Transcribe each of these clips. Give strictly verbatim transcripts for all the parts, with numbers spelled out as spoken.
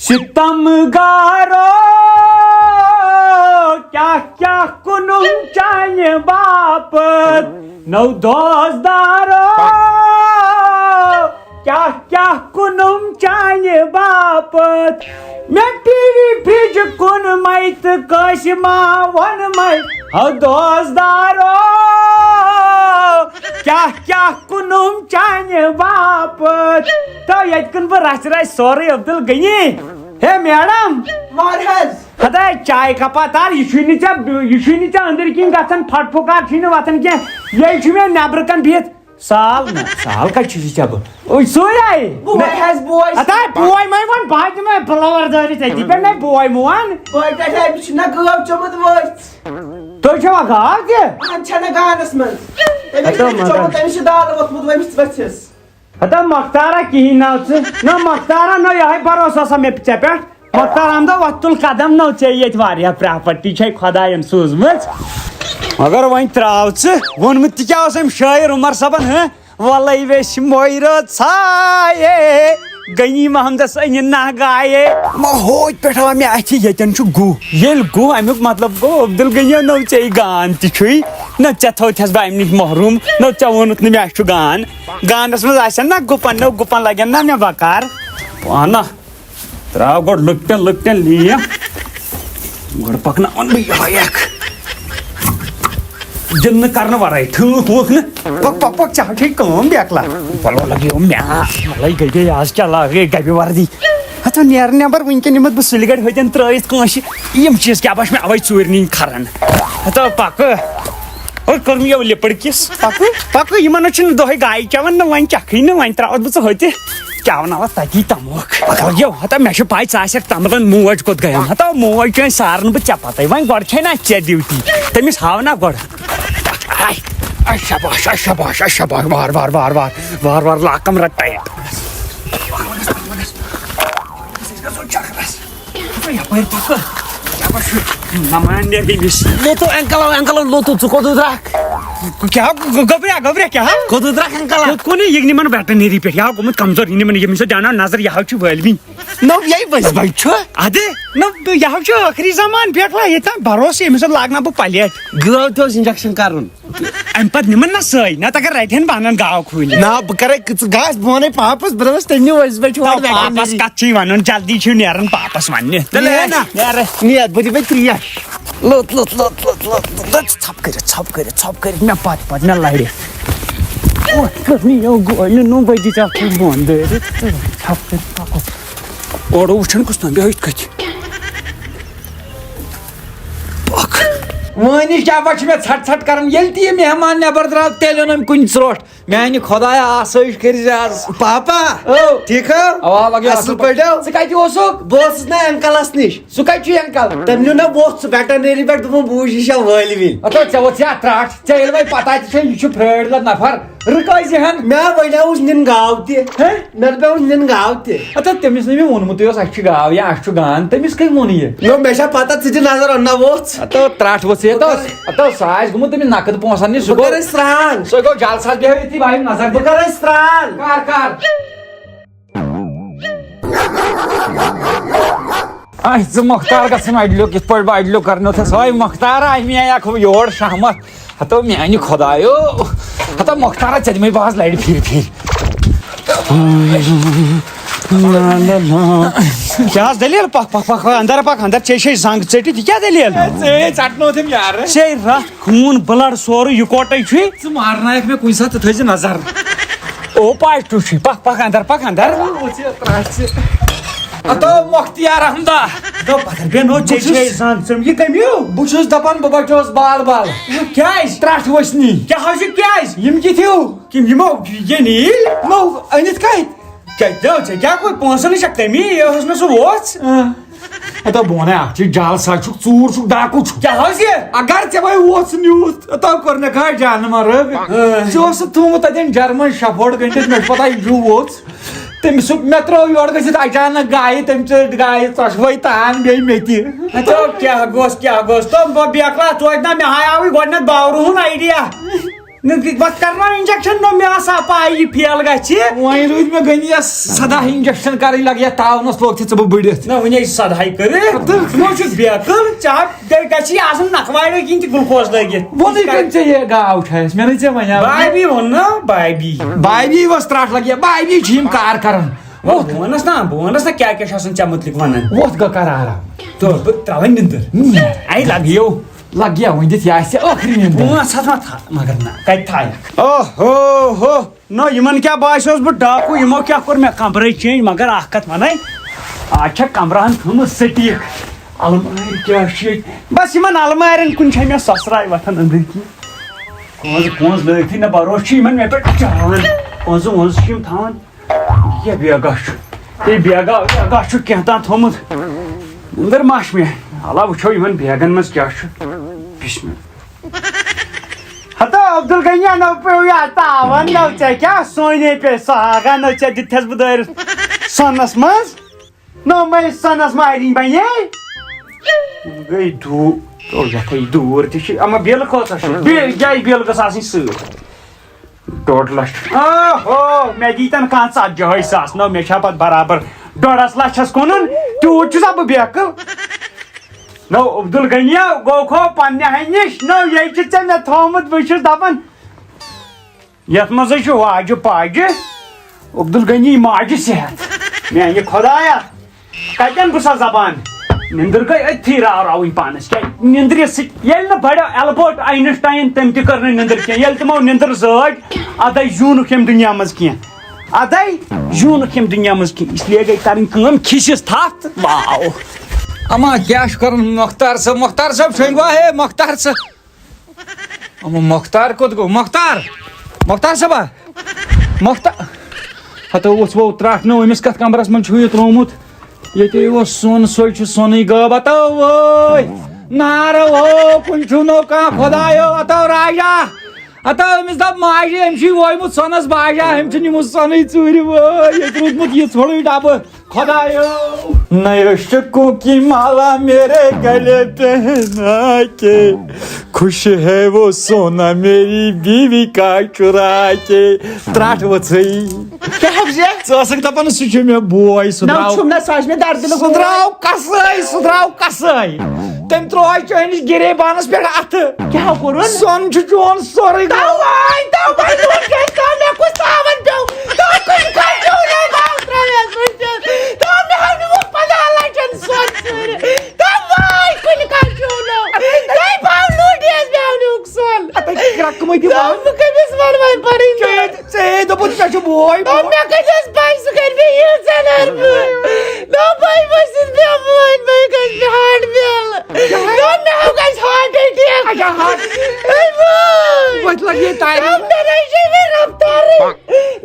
ستم گارو، کیٛاہ کیٛاہ کُنُم چانہِ باپتھ؟ نو دوست دارو، کیٛاہ کیٛاہ کُنُم چانہِ باپتھ؟ مےٚ ٹی وی فرج کُن مَے تہٕ کٲنٛسہِ ما ووٚن مَے۔ ہو دوست دارو، کیٛاہ کیٛاہ کُنُم چانہِ باپتھ؟ تو ییٚتہِ کُن بہٕ رَژھِ رَژھِ سورُے عبدل غنی۔ ہے میڈم۔ وار حظ۔ ہتا چاے کپا تار، یہِ چھُے نہٕ ژےٚ، یہِ چھُے نہٕ ژےٚ أنٛدٕرۍ کِنۍ گژھان، پھٹ پھُکار چھُے نہٕ وۄتھان کینٛہہ۔ ییٚلہِ چھُ مےٚ نٮ۪برٕ کَن بِہِتھ، سال نہ، سال کَتہِ چھُے ژےٚ بہٕ؟ اوے سُے آیہِ۔ بوے حظ، بوے۔ ہتا بوے مَے وَن، بہٕ ہا دِمے بٕلَور دٲرِتھ أتی پٮ۪ٹھ، نَے بوے مہٕ وَن۔ بوے پٮ۪ٹھ ہا، أمِس چھُ نہ گٲو چوٚمُت وٲژ۔ تُہۍ چھِوا گاو تہِ؟ اَہَن، چھَنہٕ گانَس منٛز۔ تٔمِس ہتا چھُ مگر۔ چوٚمُت، تٔمِس چھُ دالہٕ ووٚتھمُت ؤمِس ژۄچھِس۔ ہتا مۄختارا کِہیٖنۍ ناو ژٕ۔ نہ مۄختارا، نہ یِہوٚے بروسہٕ آسان مےٚ ژےٚ پٮ۪ٹھ۔ مۄختار احمدا، وۄتھ تُل قدم، نہ ژےٚ ییٚتہِ واریاہ پراپرٹی چھے خۄدایَن سوٗزمٕژ۔ مگر وۄنۍ ترٛاو ژٕ، ووٚنمُت تہِ کیٛاہ اوس أمۍ شٲعر عمر صٲبن، ہہ؟ وَلَے ویٚسہِ مۄیرٲژ ژھایے، غنی محمدس أنہِ نہ گایے۔ مہ ہوتۍ پٮ۪ٹھ آو مےٚ اَتھِ، ییٚتٮ۪ن چھُ گُہہ۔ ییٚلہِ گُہہ، اَمیُک مطلب گوٚو عبدل غنیو، نو ژےٚ گان تہِ چھُے۔ نہ ژےٚ تھوتھس بہٕ اَمہِ نِش محروٗم، نو ژےٚ ووٚنُتھ نہٕ مےٚ اَسہِ چھُ گان۔ گانس منٛز آسن نہ گُپن، نو گُپن لگن نہ مےٚ بکار۔ پانہ ترٛاو گۄڈٕ لۄکٹٮ۪ن لۄکٹٮ۪ن لیم۔ گۄڈٕ پکناوان بہٕ یِہوٚے اکھ۔ دِنہٕ کرنہٕ ورٲے، ٹھۭک وُکھ نہٕ۔ پک، پک، پک، ژےٚ ہا چھے کٲم بیکلا۔ پلو لگیو مےٚ۔ وَلَے گٔے، گٔے، آز کیٛاہ لاگہٕ گَبہِ وردی؟ ہتو نیر نٮ۪بر وٕنکٮ۪ن یِمہٕ بہٕ سُلہِ گَرِ ہوٚتٮ۪ن ترٛٲوِتھ کٲنٛسہِ۔ یِم چیٖز کیٛاہ بچہِ مےٚ اَوَے ژوٗرِ نِنۍ کھران۔ ہتو پکہٕ۔ اور کٔر مےٚ یَوٕ لِپٕڑ کِس۔ پکہٕ، پکہٕ، یِمن حظ چھِنہٕ دۄہے گایہِ چٮ۪وان نہٕ، وۄنۍ چکھٕے نہٕ، وۄنۍ ترٛاوَتھ بہٕ ژٕ ہوٚتہِ۔ کیٛاہ وَناوَتھ تَتی تَموکھ۔ یو، ہتا مےٚ چھُ پَے ژٕ آسَکھ تَمبلَن موج کوٚت گٔیَم۔ ہتا موج چھِ اَسہِ ساران بہٕ ژےٚ پَتَے۔ وۄنۍ گۄڈٕ چھے نہ اَسہِ ژےٚ ڈیوٹی۔ تٔمِس ہاو نہ گۄڈٕ۔ آے، آے شاباش، آے شاباش، آے شاباش، وار، وار، وار، وار، وار، وار، لاکَم رَٹ ٹایِٹ۔ یَپٲرۍ پَکہٕ۔ یَپٲرۍ چھُ نَمان نیرِ أمِس۔ لوٚتُو انکل، انکل، لوٚتُو، ژٕ کوٚت درٛاکھ؟ کیٛاہ گوٚو، گوٚبریا، گوٚبریا، کیٛاہ؟ کوٚت درٛاکھ انکل؟ کوٚت کُن یہِ؟ یہِ نِمَن ویٹرنری پٮ۪ٹھ۔ یہِ ہا گوٚمُت کمزور، یہِ نِمَن، ییٚمِس سۭتۍ دیٛاوناو نظر، یہِ ہا چھُ وٲلوِنۍ۔ نو یے وٕزِ بچہِ چھُ۔ ادٕ نو یہِ ہا چھُ ٲخری زمان بیکلا، ییٚتہِ تام بروسہٕ ییٚمِس سۭتۍ لاگناو بہٕ پلیٹ۔ گٲو تہِ اوس انجیکشن کرُن۔ امہِ پتہٕ نِمن نا سٲے، نتہٕ اگر رٹہِ ہن بنن گاو کھوٗلِتھ۔ نہ بہٕ کرے، ژٕ گژھ، بہٕ ونَے پاپس، بہٕ دپس تٔمۍ نِو وٕزِ بچہِ ہورٕ تَو پاپس ویٹرنری۔ کتھ چھُے ونُن، جلدی چھُے نیرُن پاپس وننہِ۔ تیٚلہِ نیر نا، نا۔ نیر۔ نیر، بہٕ دِمے ترٛیش۔ لوٚت، لوٚت، لوٚت، لوٚت، لوٚت، لوٚت۔ ژھۄپہٕ کٔرِتھ، ژھۄپہٕ کٔرِتھ، ژھۄپہٕ کٔرِتھ، مےٚ پتہٕ، پتہٕ مےٚ لرِ۔ اوہ، کٔر مےٚ یو گولہِ نوٚو بجہِ ژےٚ اَتھ منٛز بۄن دٲرِتھ۔ ژھۄپہٕ کٔرِتھ پکو۔ اورٕ وٕچھن کُس تام بیٚہہِ کتہِ۔ پکھ۔ وٲنِج کیٛاہ پتہٕ چھِ مےٚ ژھٹ ژھٹ کران؟ ییٚلہِ تہِ یہِ مہمان نٮ۪بر درٛاو، تیٚلہِ اوٚن أمۍ کُنہِ ژرٛوٹھ۔ میانہِ خۄدایا، آسٲیِش کٔرۍ زِ آز۔ پاپا، او۔ ٹھیٖک ہا؟ اوا، لگیو اَصٕل اَصٕل پٲٹھۍ۔ پٲٹھۍ۔ ژٕ کَتہِ اوسُکھ؟ بہٕ اوسُس نا انکلس نِش۔ سُہ کَتہِ چھُ انکل؟ تٔمۍ نیوٗ نا ووٚژھ ویٹرنری پٮ۪ٹھ، دوٚپُن، بہٕ وٕچھِ، یہِ چھا وٲلۍ وِنۍ۔ ہتو، ژےٚ ووٚژھ یا ترٛٹھ۔ ژےٚ ییٚلہِ وۄنۍ پتہ تہِ چھےٚ، یہِ چھُ فرٲڈ لد نفر۔ رُکٲے زِ ہن۔ مےٚ وَنیوُس نِن گاو تہِ۔ ہہ؟ مےٚ دوٚپمَس نِن گاو تہِ۔ ہتا، تٔمِس نہٕ مےٚ ووٚنمُتٕے اوس، اَسہِ چھُ گاو یا اَسہِ چھُ گان، تٔمِس کٔمۍ ووٚن یہِ؟ نو، مےٚ چھا پتہ، ژٕ دِ نظر، اَننہ ووٚژھ۔ ہتو، ترٛٹھ ؤژھ یہِ، ہتو، بہٕ کرٕ ہتو، سُہ آسہِ گوٚمُت تٔمِس نقد پونٛسن نِش، سُہ بہٕ گوٚو۔ کرے سرٛان۔ سُہ گوٚو جلسس بیٚہو ییٚتی، بہٕ ہاوٕ نظر۔ بہٕ کرے سرٛان۔ کر، کر۔ آے ژٕ مۄختار گژھُن اَڈلیو، کِتھ پٲٹھۍ بہٕ اَڈلیو کرنو تھَس؟ ہاے مۄختار، آے مےٚ اکھ یور شہمت۔ ہتو میانہِ خۄدایو، ہتو مۄختارا، ژےٚ دِمے بہٕ آز لرِ پھِرِ پھِرِ۔ کیٛاہ حظ دٔلیٖل؟ پکھ، پکھ، پکھ، پکھ، اندر پکھ، اندر، ژےٚ چھے زنگ ژٔٹِتھ، یہِ کیٛاہ دٔلیٖل؟ ژےٚ ژٹنوتھم یارٕ۔ ژےٚ رکھ خوٗن بٕلڈ سورُے یِکوٹے چھُے۔ ژٕ مارنایکھ مےٚ کُنہِ ساتہٕ، ژٕ تھٲیزِ نظر۔ او پازٹو چھُے، پکھ، پکھ، اندر پکھ، اندر۔ او، ژےٚ ترٛٹھ ژٕ۔ ہتو مۄختیار احمدا۔ ہتو پتھر بیٚہہ نو، ژےٚ بہٕ چھُس، چھے زنگ ژٔم، یہِ کٔمِو؟ بہٕ چھُس دپان بہٕ بچوس بال بال۔ کیٛازِ؟ ترٛٹھ ؤژھ نی۔ کیٛاہ حظ چھُ کیٛازِ؟ یِم کِتھ ہیوٗ؟ کِم یِمو یہِ نیٖل؟ نو، أنِتھ کتہِ؟ کیٛاہ، دو، ژےٚ کیٛاہ کوٚر؟ پونٛسہٕ نہٕ چھکھ تَمی، یہِ اوس مےٚ سُہ ووژھ۔ اۭں۔ ہتا بہٕ وَنَے، اَکھ چھِ جعل سا چھُکھ، ژوٗر چھُکھ، ڈاکوٗ چھُکھ۔ کیٛاہ حظ یہِ؟ اگر ژےٚ وۄنۍ ووژھ نیوٗتھ، ہتا کوٚر مےٚ کھا جانہٕ مرٲو۔ اۭں۔ ژےٚ اوسُتھ تھوٚومُت تَتٮ۪ن جرمن شفٲڈ گٔنٛڈِتھ، مےٚ چھُ پَتہ یہِ چھُ ووژھ۔ تٔمِس سُہ، مےٚ ترٛوو یورٕ گٔژھِتھ اچانک گایہِ، تٔمۍ ژٔٹ گایہِ ژۄشوَے تان بیٚیہِ مےٚ تہِ۔ ہتا کیٛاہ گوٚژھ، کیٛاہ گوٚژھ؟ تہٕ بہٕ بیکلا توتہِ نہ، مےٚ ہاے آوٕے گۄڈٕنٮ۪تھ باورٕ ہُنٛد idea۔ نہ، وۄنۍ کرناو انجیکشن، نہ مےٚ آسا پاے یہِ فیل گژھِ۔ وۄنۍ روٗدۍ مےٚ گٔنی یَس سداہ انجیکشن کرٕنۍ، لگہِ یَتھ تاونس لوگ ژےٚ، ژٕ بہٕ بٔڑِتھ۔ نہ، وۄنۍ ہے سدہاے کٔرِتھ۔ تہٕ ژٕ ما چھُکھ بیقل؟ ژےٚ ہا، تیٚلہِ گژھِ یہِ آسُن نکھوارِ کِنۍ تہِ گلوکوز لٲگِتھ۔ ووٚنُے کٔمۍ ژےٚ یہِ گاو چھےٚ اَسہِ؟ مےٚ نَے ژےٚ وَنیٛاو۔ بابی ووٚن نا، بابی۔ بابی ٲس ترٛٹھ لگہِ، بابی چھِ یِم کار کران۔ وۄتھ۔ بہٕ وَنَس نا، بہٕ وَنَس نا کیٛاہ کیٛاہ چھُ آسان ژےٚ مُتعلِق وَنان۔ وۄتھ گوٚو قرارا۔ تہٕ بہٕ ترٛاوَے نِندٕر۔ نیر۔ اَے لگہِ یو۔ لگہِ یا وۄنۍ دِتھ یہِ آسہِ ٲخری نِندٕر۔ پانٛژھ ہَتھ ما تھا-، مگر نہ، کَتہِ تھایَکھ؟ اوہ ہو ہو۔ نہ، یِمَن کیٛاہ باسیوس بہٕ ڈاکوٗ، یِمو کیٛاہ کوٚر مےٚ کمرَے change، مگر اَکھ کَتھ وَنَے، آز چھےٚ کمرَہَن تھٲومٕژ سٹیٖک۔ المارِ کیٛاہ چھِ ییٚتہِ؟ بس یِمَن المارٮ۪ن کُن چھےٚ مےٚ سۄسراے وۄتھان أنٛدٕرۍ کِنۍ۔ کۄنٛزٕ، کۄنٛزٕ لٲگتھٕے نہ بروسہٕ چھُ یِمَن مےٚ پٮ۪ٹھ چاوان۔ کۄنٛزٕ وۄنٛزٕ چھِ یِم تھاوان۔ یہِ بیگا چھُ، یہِ بیگا، بیگا چھُ کینٛہہ تام تھوٚمُت۔ أنٛدٕر ما چھُ مےٚ؟ اَلا وٕچھو یِمَن بیگَن منٛز کیٛاہ چھُ۔ بسم اللہ۔ ہتو عبدالغنی، نو پیوٚو یا تاوان، نو ژےٚ کیٛاہ سونے پے سہاگا، نو ژےٚ دِتھس بہٕ دٲرِتھ سۄنس منٛز، نو مےٚ سۄنس مارِنۍ بنے۔ گٔے دوٗر، تو یتھے دوٗر تہِ چھِ، اما بیل کۭژاہ چھِ؟ بیل، جایہِ بیل گٔژھ آسٕنۍ سۭتۍ۔ ڈۄڈ لچھ۔ اوہو، مےٚ دیٖتن کانٛہہ ژتجی ہَے ساس، نو مےٚ چھا پتہٕ برابر ڈۄڈس لچھس کٕنُن؟ تیوٗت چھُسا بہٕ بیقل؟ نو عبدالغنیو گوٚو کھو پننہِ ہنہِ نِش، نو یے چھُ ژےٚ مےٚ تھوومُت، بہٕ چھُس دپان، یتھ منٛزے چھُ واجہِ پاجہِ عبدالغنی ماجہِ صحت۔ میانہِ خدایا، کتٮ۪ن بہٕ سا زبان؟ نِندٕر گٔے أتھی راو راوٕنۍ پانس۔ کیٛازِ نِندرِ سۭتۍ، ییٚلہِ نہٕ بڑیو البرٹ آینسٹاین، تٔمۍ تہِ کٔر نہٕ نِندٕر کینٛہہ۔ ییٚلہِ تِمو نِندٕر زٲج، ادے زیوٗنُکھ ییٚمہِ دُنیا منٛز کینٛہہ۔ ادے زیوٗنُکھ ییٚمہِ دُنیا منٛز کینٛہہ، اس لیے گٔے کرٕنۍ کٲم، کھِسِس تھپھ۔ واو۔ اما کیٛاہ چھُ کرُن مۄختار صٲب؟ مۄختار صٲب، شۄنٛگوا ہے مۄختار صٲب؟ اما مۄختار کوٚت گوٚو؟ مۄختار! مۄختار صٲبا! مۄختار! ہتو اوس وۄنۍ ترٛٹھ نہٕ، أمِس کتھ کمرس منٛز چھُ یہِ ترٛوومُت؟ ییٚتے اوس سۄن، سۄے چھُ سۄنٕے غٲب۔ ہتو وٲے! نارٕ ہو! کُنہِ چھُو نہٕ کانٛہہ خۄدایو! ہتو راجا! ہتو أمِس دپ ماجہِ، أمۍ چھُے وویمُت سۄنس باجا، أمۍ چھُ نیوٗمُت سۄنٕے ژوٗرِ۔ وٲے! ییٚتہِ روٗدمُت یہِ ژھوٚرُے ڈبہٕ۔ خدایو۔ نئے عشقوں کی مالا میرے گلے پہنا کے، خوش ہے وہ سونا میری بیوی کا چرا کے۔ ترٛٹھ ؤژھٕے۔ کیٛاہ حظ یہِ؟ ژٕ ٲسٕکھ دَپان سُہ چھُ مےٚ بوے، سُہ نہ، درٛاو۔ چھُم نہ، سُہ حظ چھُ مےٚ دردِ لوٚگمُت۔ سُہ درٛاو کَسٲے، سُہ درٛاو کَسٲے۔ تٔمۍ ترٛوو چٲنِس گِریبانَس پٮ۪ٹھ اَتھٕ۔ کیٛاہ کوٚرُن؟ سۄن چھُ چون سورُے گوٚو۔ تَوَے، تَوَے لوٚگ اَسہِ، تَوَے مےٚ کُس تاوَن پیوٚو؟ تَوَے کُنہِ کَتہِ پیوٚو مےٚ باو ترٛاوِتھ وٕنکٮ۪س؟ تَوَے مےٚ ہاو نہٕ وۄنۍ پنٛداہَن لَچھَن سۄن ژھٕنِتھ۔ تَوَے کُنہِ کَتہِ پیوٚو نہٕ۔ تَوَے باو لوٚڈ یَس مےٚ ہاو نہٕ سۄن۔ اَتھ ہے چھِ کرٛکہٕ مٔتی تَوَے باو۔ بہٕ کٔمِس وَنہٕ وۄنۍ پَنٕنۍ ژےٚ، ژےٚ دوٚپُتھ مےٚ چھُ بوے۔ دوٚپ مےٚ کَتہِ ٲس پَے سُہ کَرِ مےٚ ییٖژ زَنان بٲے؟ دوٚپ بہٕ ؤسِتھ مےٚ وٲتۍ مےٚ گژھِ مےٚ ہاٹ فیل۔ دوٚپ مےٚ ہا گژھِ ہاٹ اٹیک۔ اچھا، ہاٹ۔ اے وٲے۔ وۄتھ لَگ یے تارِ۔ دوٚپ مےٚ نَے چھے مےٚ رفتارٕے۔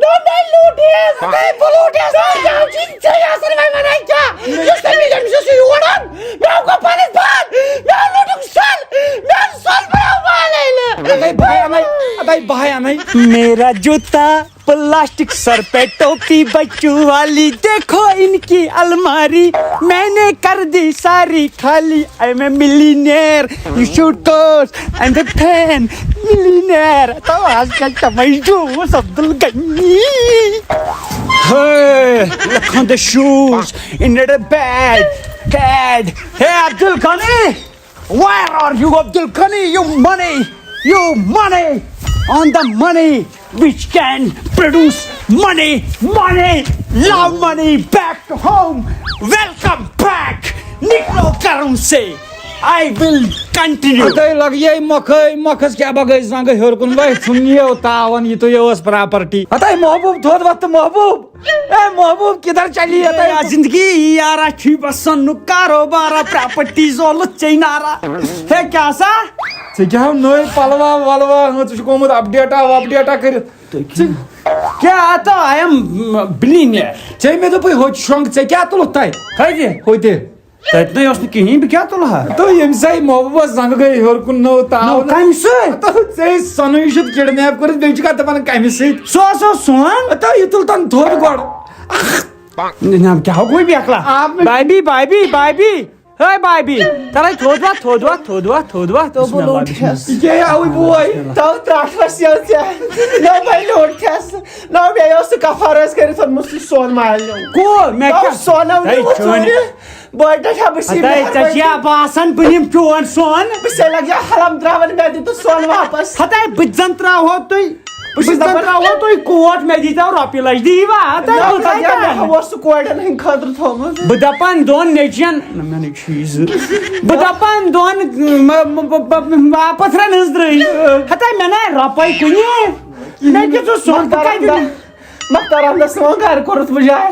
دوٚپ مےٚ لوٗٹیس۔ اے بہٕ لوٗٹیس۔ دوٚپ مےٚ ہا چھُے ژےٚ آسان وۄنۍ وَنان کیٛاہ؟ یُس تٔمِس أمِس اوس یہِ یور اَن، مےٚ ہا گوٚو پَنَس بَد۔ مےٚ ہا لوٗٹُکھ سۄن۔ مےٚ ہا سۄن بَنیو والے نہٕ۔ اَدَے بہٕ ہَے اَنَے، اَدَے بہٕ ہَے اَنَے۔ میرا جوتا پلاسٹک سر پہ ٹوپی بچوں والی، دیکھو ان کی الماری، میں نے کر دی ساری خالی۔ I am a millionaire, you should course, I am a fan, millionaire. تو آج کل کمائی جو Abdul Ghani. Hey, look on the shoes, in the bag, bag. Hey, Abdul Ghani. Where are you, Abdul Ghani? You money, you money, on the money which can produce money, money, love money back to home. Welcome back, Negro currency. I will continue. ہتاے لگیے مۄکھے، مۄکھس کیٛاہ بگٲے زنٛگہٕ ہیوٚر کُن وۄتھ ژھُن یہِ تاوان، یہِ تُے ٲس پراپرٹی۔ ہتاے محبوب تھوٚد وۄتھ تہٕ محبوب۔ اے محبوب، کدھر چلی ہے تیری زندگی؟ یارا چھی بسن نو کاروبارا، پراپرٹی زولت چینارا۔ ہے کیا سا؟ ژےٚ کیٛاہ ہو نٔے پلوا ولوا ہٲژ؟ ژٕ چھُکھ گوٚمُت اپڈیٹا وپڈیٹا کٔرِتھ۔ ژٕ کیٛاہ؟ ہتا، I am billionaire. ژےٚ مےٚ دوٚپُے ہوٚتہِ شۄنٛگ، ژےٚ کیٛاہ تُلُتھ تَتہِ؟ کَتہِ؟ ہوٚتہِ۔ تَتہِ نَے اوس نہٕ کِہیٖنۍ، بہٕ کیٛاہ تُلہٕ ہا؟ تہٕ ییٚمہِ ساتہٕ محبوبَس زنٛگہٕ گٔے ہیوٚر کُن نٔو تاو نٔو نہٕ۔ کَمہِ سۭتۍ؟ تہٕ ژےٚ سۄنٕے چھُتھ کِڈنیپ کٔرِتھ، بیٚیہِ چھُکھ اَتھ دَپان کَمہِ سۭتۍ؟ سُہ ہسا اوس سون۔ تہٕ یہِ تُل تَن تھوٚد گۄڈٕ۔ نہ، کیٛاہ ہو گوٚو بیکلا؟ آپ نے بابی، بابی، بابی۔ ہے بابی، تَلَے تھوٚد وَتھ، تھوٚد وَتھ، تھوٚد وَتھ، تھوٚد وَتھ۔ تو بہٕ بسم اللہ، لوٚٹ بسم اللہ۔ ہٮ۪س۔ یہِ کیٛاہ آوٕے بوے؟ تو ترٛٹھ وَس یَس ژےٚ۔ نہ بَنہِ لوٚٹ ہٮ۪س۔ نہ مےٚ اوس سُہ کفارٕ ٲسۍ کٔرِتھ اوٚنمُت سُہ سۄن مالنیو۔ کو؟ مےٚ تو کیٛاہ؟ سۄن اوٚن ہے، نہٕ چٲنۍ ژوٗرِ۔ بوے، تۄہہِ چھا بہٕ چھِ ہَتَے، مےٚ ژےٚ چھِ یا باسان بہٕ نِمہٕ چون سۄن؟ بہٕ چھَسے لَگہِ ہا حلم ترٛاوان، مےٚ دِ تہٕ سۄن واپَس۔ ہَتَے، بہٕ تہِ زَن ترٛاوہو تُہۍ۔ بہٕ چھُس بہٕ دَپان، ترٛاوہو تُہۍ کوٹ، مےٚ دیٖتو رۄپیہِ لَچھ، دِیٖوا؟ تۄہہِ نہ، کوٗتاہ نہ، ترٛاوہو؟ مےٚ اوس سُہ کورٮ۪ن ہٕنٛدِ خٲطرٕ تھوٚومُت۔ بہٕ دَپان دۄن نیٚچوٮ۪ن، نہ، مےٚ نَے چھُ یہِ زٕ۔ بہٕ دَپان دۄن، م-، م-، م-، م-، واپَس رَن ہٕنٛز درٛے۔ ہَتَے، مےٚ نَے رۄپَے کُنہِ۔ مےٚ کیٛاہ چھُ سۄن، بہٕ مۄختار کَتہِ احمد، اَنہٕ؟ مۄختار احمدَس تھاوان گَرٕ کوٚرُتھ بُجار۔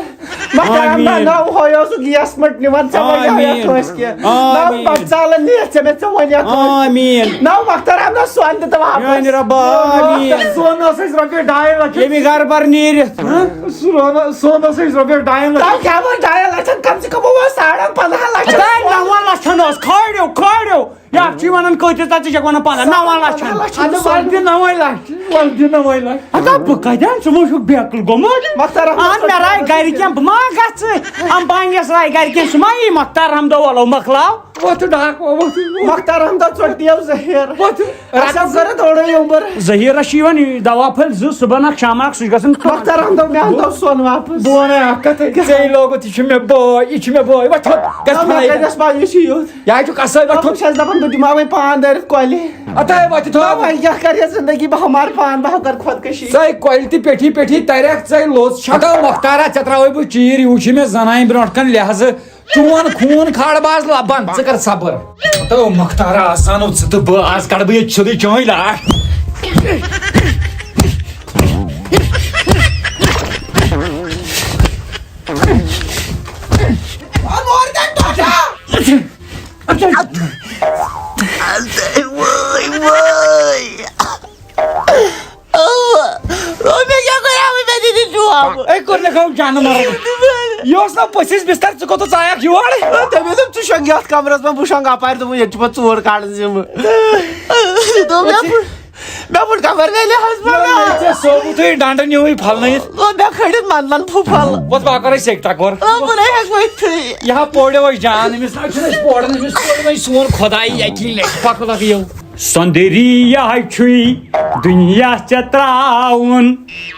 مۄختار احمد، آمیٖن۔ نہ، ہۄے اوسُکھ گیس مٔٹ نِوان، ژےٚ وَنیٛاہ یَتھ آمیٖن۔ کٲنٛسہِ کینٛہہ۔ نہ، آمیٖن۔ بَتہٕ ژالَن نِیَتھ ژےٚ مےٚ، ژےٚ وَنیٛاہ کٲنٛسہِ۔ آمیٖن۔ نہ، مۄختار احمد، سۄن تہِ تہٕ واپَس۔ میٛانہِ رۄبا، آمیٖن۔ سۄن اوس اَسہِ رۄپیہِ ڈاے لَچھ۔ ییٚمہِ گَرٕ بَر نیٖرِتھ، ہہ؟ سۄن، سۄن اوس اَسہِ رۄپیہِ ڈاے لَچھ۔ تۄہہِ کیٛاہ ووٚن ڈاین لَچھَن؟ کَم سے کَم ووٚن ساڑَن پَنٛدہَن لَچھَن۔ ہَتَے، نَوَن لَچھَن اوس، کھٲڑِو، کھٲڑِو۔ یا چھُے وَنان کۭتِس، تَتہِ چھِ ژےٚ وَنان پَنٛداہ، نَوَن لَچھَن۔ اَدٕ وَلہٕ دِ نَوَے لَچھ، وَلہٕ دِ نَوَے لَچھ۔ ہَتَے، بہٕ کَتہِ اَنہٕ، ژٕ ما چھُکھ بیقٕل گوٚمُت؟ مۄختار احمد اَن مےٚ راے گَرِکٮ۪ن، بہٕ ما گژھٕ؟ اَمبانِیَس راے گَرِکٮ۪ن، سُہ ما یی مۄختار احمد، وَلو مۄکلاو۔ وۄتھ ڈاکھ، وۄتھ، وۄتھ۔ مۄختار احمد ژوٚٹ دِیو زٔہیٖر۔ وۄتھ۔ اَسہِ حظ کٔرٕتھ اورَے یوٚمبٕر۔ زٔہیٖرَس چھِ یِوان یہِ دوا پھٔلۍ زٕ، صُبحن اَکھ، شامَن اَکھ، سُہ چھُ گژھان۔ مۄختار احمد، مےٚ اَنہٕ تو سۄن واپَس۔ بہٕ وَنَے اَکھ کَتھ، ژےٚ لوگُتھ، یہِ چھُ مےٚ بوے، یہِ چھُ مےٚ بوے، وۄتھ تھوٚد، گژھ نہ، مےٚ پھٕلٲنِس۔ کَتہِ ٲس پَے، یہِ چھُ یُتھ۔ یہِ حظ چھُ کَسٲے، وۄتھ نہ، بہٕ تھوٚد۔ چھَس دَپان، بہٕ دِمہٕ ہاوَے پان دٲرِتھ کۄلہِ۔ ہَتَے، وۄتھ تھوٚد۔ نہ، وۄنۍ کیٛاہ کَرِ ہے زِندگی، بہٕ ہاوٕ مارٕ پان، بہٕ ہاوٕ کَرٕ خۄدکٔشی۔ ژَے کۄلہِ تہِ پیٚٹھی پیٚٹھی تَرٮ۪کھ ژَے لوٚژ۔ ہَتو مۄختارا، ژےٚ ترٛاوَے بہٕ چیٖر، یہِ وٕچھی مےٚ زَنانہِ برونٛٹھ کَنہِ لحاظہٕ۔ چون خوٗن کھالہٕ بہٕ آز لَبَن، ژٕ کَر صبر۔ ہَتو مۄختارا، آز زانو ژٕ تہٕ بہٕ، آز کَڑٕ بہٕ ییٚتہِ سیوٚدُے چٲنۍ لاش۔ وٲے، وٲے۔ اَوا۔ او، مےٚ کیٛاہ کوٚر؟ اَوا، مےٚ دِتھ جواب۔ أے کوٚر مےٚ کھَو جانہٕ مَرُن۔ یہِ اوس نا پٔژھِس بِستَر، ژٕ کوٚت ژایَکھ یور؟ تٔمۍ دوٚپ، "ژٕ شۄنٛگ یَتھ کَمرَس منٛز، بہٕ شۄنٛگہٕ اَپارِ، دوٚپُن، ییٚتہِ چھُ پَتہٕ ژوٗر کَڑٕنۍ ذِمہٕ۔" دوٚپ، مےٚ پھُٹ، مےٚ پھُٹ کَمر، مےٚ لحاظ مگر۔ ژےٚ ثوبوٗتھٕے ڈنٛڈٕ نیوٗوٕے پھَلنٲیِتھ۔ او، مےٚ کھٲلِتھ مَنٛدَن پھُپھَل۔ وۄتھ، بہٕ ہا کَرَے سیٚکہِ ٹَکور۔ او، بہٕ نَے ہٮ۪کہٕ ؤتھٕے۔ یہِ ہا پوڑیو اَسہِ جان، أمِس نہ چھُنہٕ أسۍ پوڑان، أمِس پوڑِ وۄنۍ سون خۄداے یَقیٖن، پَکھ لَگہٕ یَو۔ سۄندری یہِ ہاے چھُے دُنیا ژےٚ ترٛاوُن،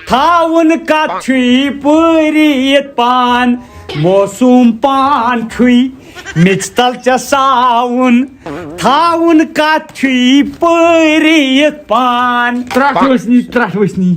تھاوُن کَتھ چھُے پٲرِتھ پان، موسوٗم پان چھُے میٚژِ تَل ژےٚ ساوُن، تھاوُن کَتھ چھُے پٲرِتھ پان۔ ترٛٹھ وٕچھنی، ترٛٹھ وٕچھنی۔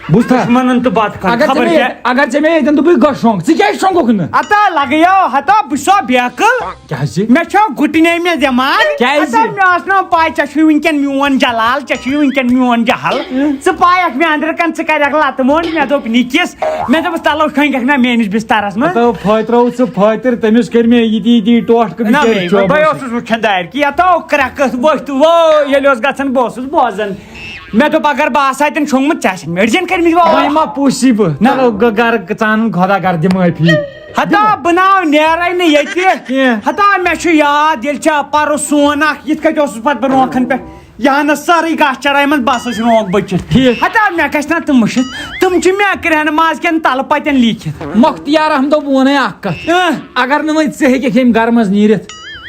بوٗزتھا؟ دُشمَنَن تہٕ بَتہٕ کھَنٛڈ، اگر ژےٚ خبر مےٚ، کیٛاہ۔ اگر ژےٚ مےٚ ییٚتٮ۪ن دوٚپُے گۄشہِ شۄنٛگ، ژٕ کیٛازِ شۄنٛگُکھ نہٕ؟ ہتا لَگیو، ہتا بہٕ چھُسا بیقٕل؟ کیٛازِ؟ مےٚ چھا گُٹنے مےٚ دٮ۪ماغ؟ کیٛازِ؟ ہتا مےٚ ٲس نہٕ پَے، ژےٚ چھُے وٕنکٮ۪ن میون جلال، ژےٚ چھُے وٕنکٮ۪ن میون جہل۔ ژٕ پایَکھ مےٚ أنٛدرٕ کَنہِ، ژٕ کَرٮ۪کھ لَتہٕ موٚنٛڈ۔ مےٚ دوٚپ نِکِس، مےٚ دوٚپُس، "تَلو شۄنٛگٮ۪کھ نا میٲنِس بِستَرَس منٛز۔" ہتا پھٲترٲو ژٕ پھٲتِر، تٔمِس کٔرۍ مےٚ یِتی یِتی ٹوٹھ کٔرۍ نہ، مےٚ بے-، چوبَس۔ بہٕ اوسُس وٕچھان دارِ کِنۍ، یَتھ آو کرٛٮ۪کھ ؤتھۍ، وٲے، ییٚلہِ اوس گژھان، بہٕ اوسُس بوزان۔ مےٚ دوٚپ، اگر بہٕ آسہٕ ہا تَن شۄنٛگمُت، ژےٚ آسَن مٔڈجَن کٔرمٕتۍ واو۔ وۄنۍ ما پوٗسی بہٕ؟ نہ۔ چلو، گہ-، گَرٕ ژانُن خۄدا گَرٕ دِ معٲفی۔ ہتا بہٕ ناو نیرَے نہٕ ییٚتہِ۔ کینٛہہ۔ ہتا مےٚ چھُ یاد، ییٚلہِ ژےٚ پَرُس سون اَکھ، یِتھ کٔنۍ اوسُس پَتہٕ بہٕ رونٛکھَن پٮ۪ٹھ، یہِ ہا نہٕ سٲرٕے گاسہٕ چَرٲے منٛز بَسَس رونٛکھ بٔچِتھ۔ ٹھیٖک۔ ہتا مےٚ گژھِ نہ تِم مٔشِتھ، تِم چھِ مےٚ کرٛٮ۪ہنہٕ ماز کٮ۪ن تَلہٕ پَتٮ۪ن لیٖکھِتھ۔ مۄختیار احمدو، بہٕ وَنَے اَکھ کَتھ۔ اۭں۔ اگر نہٕ وۄنۍ ژٕ ہیٚکَکھ ییٚمہِ گَرٕ منٛز نیٖرِتھ،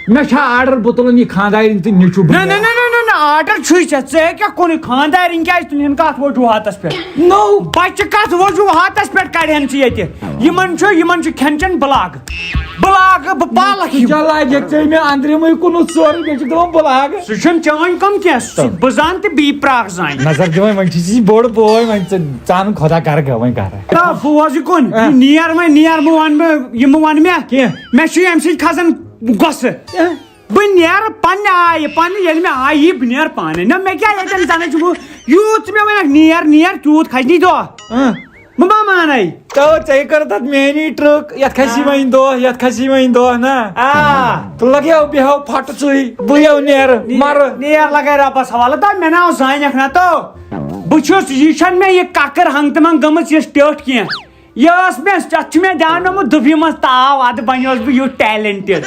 مےٚ چھا آرڈر، بہٕ تُلَن یہِ خانٛدارِنۍ تہٕ نیٚچوٗ، بہٕ نہ، نہ، نِمَے۔ نہ، نہ، نہ، نہ، آرڈر چھُے ژےٚ، ژےٚ کیٛاہ کوٚرُے؟ خانٛدارِنۍ کیٛازِ تُلہن کَتھ وجوٗہاتَس پٮ۪ٹھ؟ نو۔ بَچہٕ کَتھ وجوٗہاتَس پٮ۪ٹھ کَڑِہَن ژٕ ییٚتہِ؟ یِمَن چھُ، یِمَن چھُ کھٮ۪ن چٮ۪ن بٕلاگ، بٕلاگ، بہٕ پالَکھ یِم۔ ژےٚ لَگہِ، ژےٚ مےٚ أنٛدرِمٕے کُنُتھ سورُے، بیٚیہِ چھُکھ دَپان بٕلاگ۔ سُہ چھُنہٕ چٲنۍ کٲم کینٛہہ، سُہ بہٕ زانہٕ تہٕ بیٚیہِ پرٛاکھ زانہِ۔ نظر دِوان، وۄنۍ چھُے ژٕ بوٚڑ بوے، وۄنۍ ژٕ، ژٕ اَن خۄدا گَرٕ گٔے وۄنۍ گَرٕ۔ آ، بہٕ وۄزٕے کُن، آ۔ یہِ نیر وۄنۍ، نیر مہٕ وَن مےٚ، یہِ مہٕ وَن مےٚ۔ کینٛہہ۔ مےٚ چھُ اَمہِ سۭتۍ کھَسان غۄصہٕ۔ آ۔ بہٕ نیرٕ پننہِ آیہِ، پننہِ ییٚلہِ مےٚ آیہِ یی، بہٕ نیرٕ پانے۔ نہ، مےٚ کیٛاہ ییٚتٮ۪ن زنہٕ چھُ بہٕ، یوٗت ژٕ مےٚ وَنکھ نیر، نیر، تیوٗت کھسہِ نی دۄہ۔ اۭں۔ بہٕ ما مانَے۔ تو ژےٚ کٔرٕتھ اَتھ میٛٲنی ٹرٛک، یَتھ کھسی وۄنۍ دۄہ، یَتھ کھسی وۄنۍ دۄہ، نہ؟ آ۔ تہٕ لَگیو بیٚہو پھَٹہٕ ژٕے، بہٕ یَو نیرٕ، نی-، مَرٕ۔ نیر لَگے رۄبَس حوالہٕ، تہٕ مےٚ ناو زانٮ۪کھ نہ تو۔ بہٕ چھُس، یہِ چھَنہٕ مےٚ یہِ کَکٕر ہنٛگتہٕ منٛگ گٔمٕژ یِژھ ٹیٔٹھ کینٛہہ۔ یہِ ٲس مےٚ، اَتھ چھُ مےٚ دیٛانومُت دُبیہِ منٛز تاو، اَدٕ بَنیوس بہٕ یُتھ talented۔